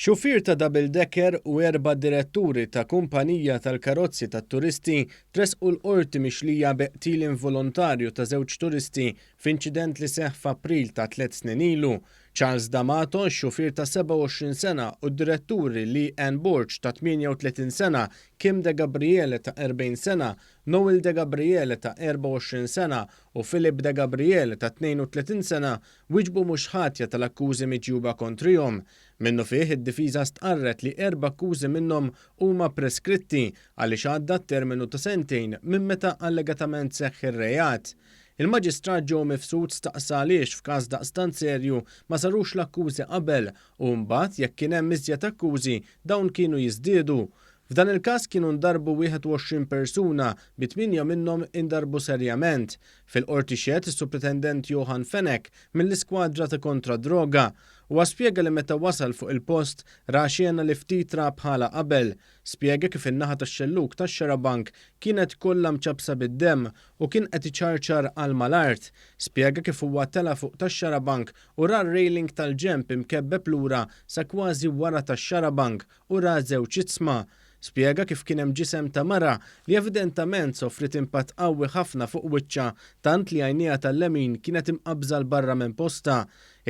Xufier ta' double decker u erba' diretturi ta' kumpanija tal-karozzi tat-turisti tressqu l-Qorti mixlija bi qtil involontarju ta' żewġ turisti f'inċident li seħħ f'April ta' tliet snin ilu. Charles D'Amato, xufier ta' 27 sena, u d-diretturi Lee Ann Borg ta' 38 sena, Kim De Gabriele ta' 40 sena, Noel De Gabriele ta' 24 sena u Philip De Gabriele ta' 32 sena wieġbu mhux ħatja tal-akkużi miġjuba kontrihom. Minnufih id-difiża stqarret li erba' akkużi minnhom huma preskritti għaliex għadda t-terminu ta' sentejn minn meta allegatament seħħ ir-reat. Il-Maġistrat Joe Mifsud staqsa għaliex f'każ daqstant serju ma sarux l-akkużi qabel u mbagħad jekk kien hemm iżjed akkużi dawn kienu jiżdiedu. F'dan il-każ kienu ndarbu 21 persuna, bi tmienja minnhom indarbu serjament. Fil-Qorti xehed is-Supretendent Johann Fenech mill-Iskwadra ta' Kontra d-Droga. Huwa spjega li meta wasal fuq il-post ra xena li ftit ra bħalha qabel. Spjega kif in-naħa tax-xellug tax-xarabank kienet kollha mċappsa bid-demm u kien qed iċarċar għal mal-art. Spjega kif huwa tela' fuq tax-xarabank u ra r-railing tal-ġenb imkebbeb lura sa kważi wara tax-xarabank u ra żewġ iġsma. Spjega kif kien hemm ġisem ta' mara li evidentament sofriet impatt qawwi ħafna fuq wiċċha tant li għajnejha tal-lemin kienet imqabbża 'l barra minn postha.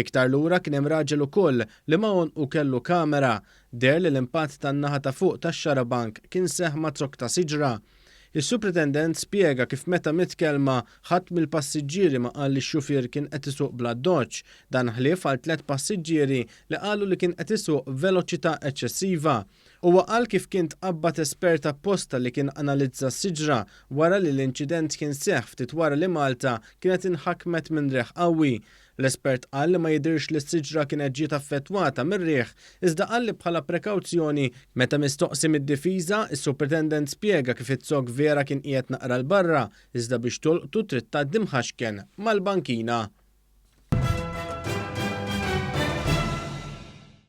Iktar lura kien hemm raġel ukoll li ma' għonqu kellu kamera. Deher li l-impatt tan-naħa ta' fuq tax-xarabank kien seħħ ma' zokk ta' siġra. Is-Supretendent spjega kif meta mitkellma ħadd mill-passiġġieri ma qal li x-xufier kien qed isuq bl-addoċċ, dan ħlief għal tliet passiġġieri li qalu li kien qed isuq b'veloċità eċċessiva. Huwa qal kif kien tqabbad espert apposta li kien analizza s-siġra wara li l-inċident kien seħħ ftit wara li Malta kienet inħakmet minn riħ qawwi. L-espert qal li ma jidhirx li s-siġra kienet ġiet affettwata mir-riħ iżda qal li bħala prekawzjoni Meta mistoqsi mid-difiża, is-Supretendent spjega kif iz-zokk vera kien qiegħed naqra 'l barra iżda biex tolqtu trid tgħaddi mħaxken mal-bankina.